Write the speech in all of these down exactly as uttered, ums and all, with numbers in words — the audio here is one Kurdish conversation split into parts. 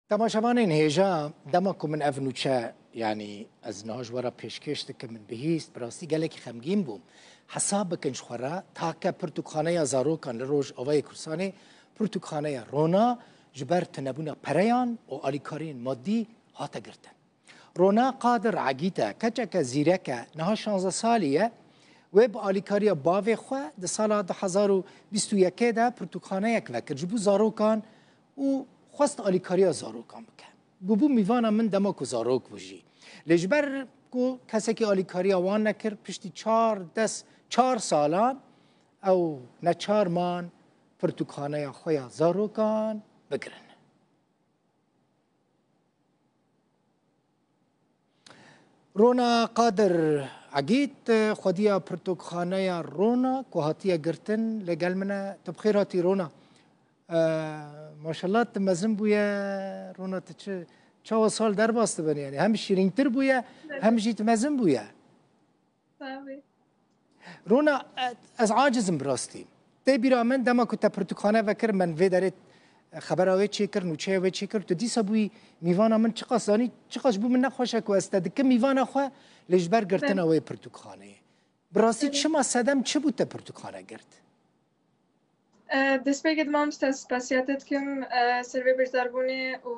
Temaşevanên hêja, dema ku min ev nûçe, yanî ez niha ji we re pêşkêş dikim, min bihîst, bi rastî gelekî xemgîn bûm. Hesab bikin ji xwe re, take pirtûkxaneya zarokan li Rojavayê Kurdistanê, pirtûkxaneya Rona, ji ber tunebûna pereyan û alîkariyên madî hate girtin. Rona Qadir Egît e, keçeke zîrek e, niha şazdeh salî ye. Wê bi alîkariya bavê xwe di sala du hezar û bîst û yekê de pirtûkxaneyek vekir ji bo zarokan û xwest alîkariya zarokan bike. Bûbû mîvana min dema ku zarok bû jî. Lê ji ber ku kesekî alîkariya wan nekir, piştî çar des, çar salan ew neçar man pirtûkxaneya xwe ya zarokan bigirin. Rona Qadir Egît, xwediya pirtûkxaneya Rona ku hatiye girtin, li gel min e. Tu bi xêr hatî, Rona. Eee, maşallah, tu mezin bûye, Rona, tu çi, çawa sal derbas dibin, yani hem şîrîntir bûye, hem jî tu mezin bûye. Tabii. Rona, e, ez aciz im bi rastî. Tê bîra min, dema ku te pirtûkxane vekir, min vê derê, e, xebera wê çêkir, nûçeya wê çêkir, tu dîsa bûyî mîvana min, çiqas zanî, çiqas ji bo min nexweş e ku ez te dikim mîvana xwe, lê ji ber girtina wê pirtûkxaneyê. Bi rastî çima, sedem çi bû te pirtûkxane girt? E, destpêkê di mamoste ez spasiya te dikim, e, ser vê beşdarbûnê û,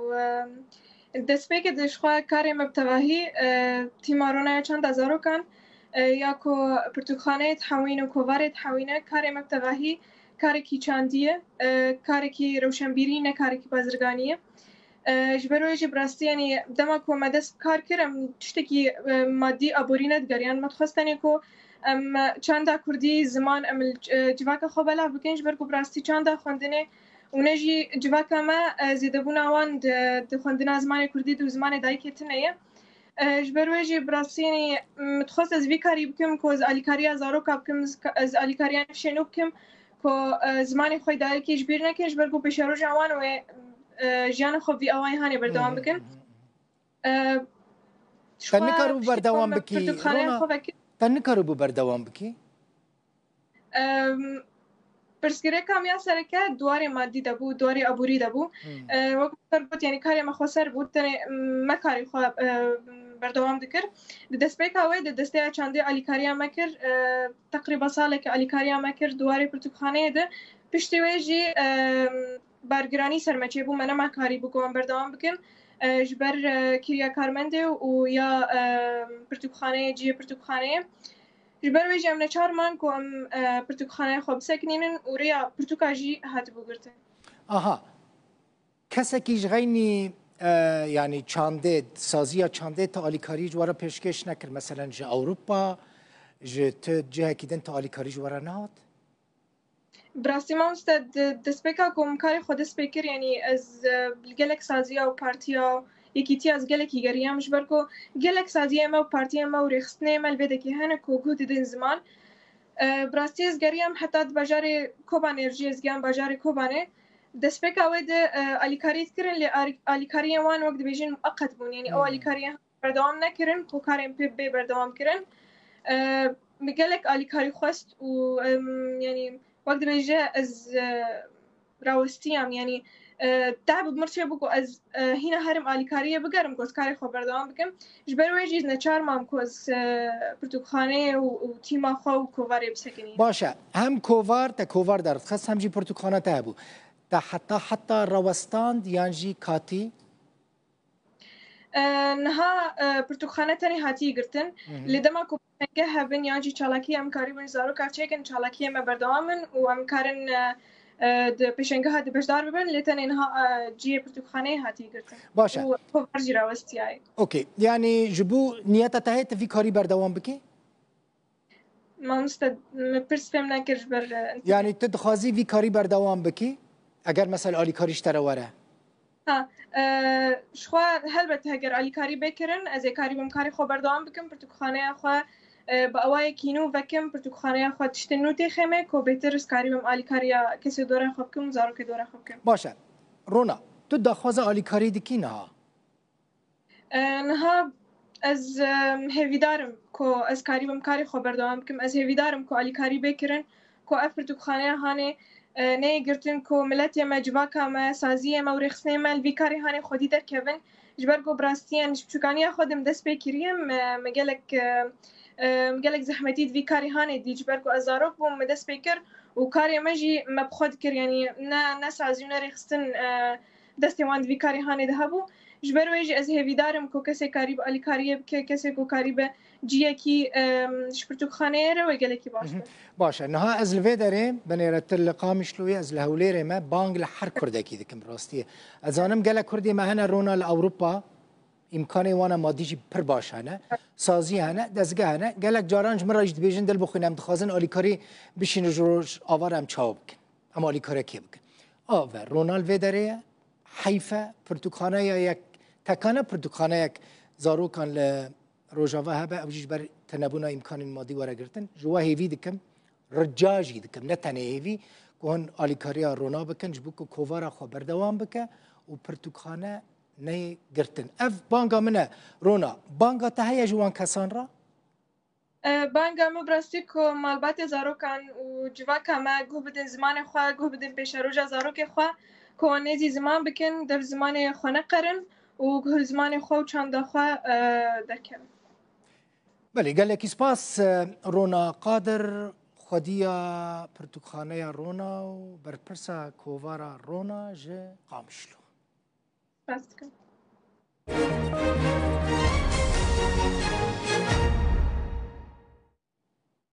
e, destpêkê de ji xwe karê me bi tevahî, e, tîma Ronaya Çanda Zarokan, e, ya ku pirtûkxaneyê dihewîne û kovarê dihewîne, karê me bi tevahî karekî çandî ye, e, karekî rewşenbîrî, ne karekî bazirganî ye. E, ji ber wê jî bi rastî, yanî dema ku me dest bi kar kir, em tiştekî, e, madî, aborî nedigeriyan. Me dixwest tenê ku em çanda kurdî, ziman, em li, e, civaka xwe belav bikin, ji ber ku bi rastî çanda xwendinê û ne jî civaka me, e, zêdebûna wan di, di xwendina zimanê kurdî de û zimanê dayikê tune ye. E, ji ber wê jî bi rastî, yanî, min dixwest ez vî karî bikim ku ez alîkariya zaroka bikim, ez, ez alîkariya nifşê nû bikim ku, e, zimanê xwe dayikê ji bîr nekin, ji ber ku pêşeroja wan wê, e, jiyana xwe vî awayî hanê berdewam bikin. E, Te nikaribû berdewam bikî, Rona? Te nikaribû berdewam bikî? Em, pirsgirêka me ya sereke di warê madî de bû, di warê aborî de bû. Hmm. E, wek ser got, yanî karê me xweser bû, tenê me karê xwe, e, berdewam dikir. Di destpêka wê de desteya çandê alîkariya me kir, e, teqrîba saleke alîkariya me kir di warê pirtûkxaneyê de. Piştî wê jî, e, bargiranî ser me çêbû, me nema karîbû ku em berdewam bikin, e, ji ber, e, kiriya karmendê û ya, e, pirtûkxaneyê, cihê pirtûkxaneyê. Ji ber wê jî em neçar man ku em, e, pirtûkxaneya xwe bisekinînin û rêya pirtûka jî hatibû girtin. Aha. Kesekî ji xeynî, e, yanî çandê, saziya çandê tu alîkarî ji we re pêşkêş nekir? Meselen ji Ewropa, ji tu cihekî din tu alîkarî ji we re nehat? Bi rastî mamoste, di destpêka ku min karê xwe dest pê kir, yanî ez, e, li gelek saziya û partiya Yekîtiya ez gelekî geriyam, ji ber ku gelek saziyê me û partiyên me û rêxistinê me li vê dekê hene ku guh didin ziman. E, bi rastî ez geriyam heta di bajarê Kobanê jî, ez giyam bajarê Kobanê. Destpêka wê de, e, alîkarî dikirin, lê ar-, alîkariyên wan wek dibêjin muqeqet bûn. Yanî ew Hmm. alîkariyên berdewam nekirin, ku karên pê bê berdewam kirin. E, min gelek alîkarî xwest û, em, yanî wek dibêje ez, e, rawestiyam, yanî, e, te bi mir çêbû ku ez, e, hîna herim alîkariyê bigerim, ku ez karê xwe berdewam bikim. Ji ber wê jî ez neçar mam ku ez, e, pirtûkxaneyê û, û tîma xwe û kovarê bisekinînim. Baş e, hem kovar, te kovar derdixist, hem jî pirtûkxane te hebû. Te heta, heta rawestand yan jî katî? E, niha, e, pirtûkxane tenê hatiye girtin. Hı hı. Lê dema ku pêşengeh hebin yan jî çalakî em karibin ji zaroka çêkin, çalakiyê me berdewam in û em karin, e, e, di pêşengeha de beşdar bibin, lê tenê niha, e, cihê pirtûkxaneyê hatiye girtin. Baş e. Û kovar jî rawestiyaye. Okey. Yanî ji bo niyeta te heye tu vî karî berdewam bikî? Mamoste, min pirs fêm nekir ji ber, e, Yanî tu dixwazî vî karî berdewam bikî? Eger mesela alîkarî ji te re were? Ha, e, ji xwe helbet heger alîkarî bê kirin, ez ê karîbim karê xwe berdewam bikim, pirtûkxaneya xwe, e, bi awayekî nû vekim, pirtûkxaneya xwe tiştên nû têxê me, ku bêtir ez karîbim alîkariya kesê dora xwe bikim û zarokê dora xwe bikim. Baş e. Rona, tu daxwaza alîkarî dikî niha? E, niha ez, e, hêvîdar im ku ez karîbim karê xwe berdewam bikim. Ez hêvîdar im ku alîkarî bê kirin, ku ev pirtûkxaneya hanê, e, neyê girtin ku miletê me, civaka me, saziyê me û rêxistinê me li vî karê hanê xwedî derkevin. Ji ber ku bi rastî, yani, ji piçûkaniya xwe de min dest pê kiriye, me, me gelek, e, e, me gelek zehmetî di vî karê hanê dî, ji ber ku ez zarok bûm, me dest pê kir û karê me jî me bi xwe dikir, yani, ne, ne sazî û ne rêxistin, e, destê wan di vî karê hanê de hebû. Ji ber wê jî ez hêvîdar im ku kesê karî bi alîkariyê bike, kesê ku karî bi ciyekî, em, ji pirtûkxaneyê re wê gelekî baş be. Baş e. Niha ez li vê derê, binêretir li Qamişloyê, ez li Hewlêrê me, bang li her Kurdekî dikim rastiyê. Ez zanim gelek Kurdê me hene rona li Ewropa, îmkanê wana madî jî pir baş hene, sazî hene, dezge hene. Gelek caran ji min re jî dibêjin, dil bixwîne, em dixwazin alîkarî bişînin ji Rojava re em çawa bikin. Em alîkarekê bikin. A ve, rona li vê derê ye, heyf e, pirtûkxaneya yek, tekane pirtûkxaneyek zarokan li Rojava hebe, ew jî ji ber tenebûna îmkanên madî were girtin. Ji we hêvî dikim, rica jî dikim, ne tenê hêvî, ku hûn alîkariya rona bikin, ji bo ku kovara xwe berdewam bike û pirtûkxane neyê girtin. Ev banga min e, rona. Banga te heye ji wan kesan re? E, banga min bi rastî ku malbatê zarokan û civaka me guh bidin zimanê xwe, guh bidin pêşeroja zarokê xwe, ku wan nêzî ziman bikin, di zimanê xwe neqerin û guh zimanê xwe û çanda xwe, e, derkevin. Belê, gelekî spas, e, Rona Qadir, xwediya pirtûkxaneya Rona û berpirsa kovara Rona ji Qamişlo. Spas dikim.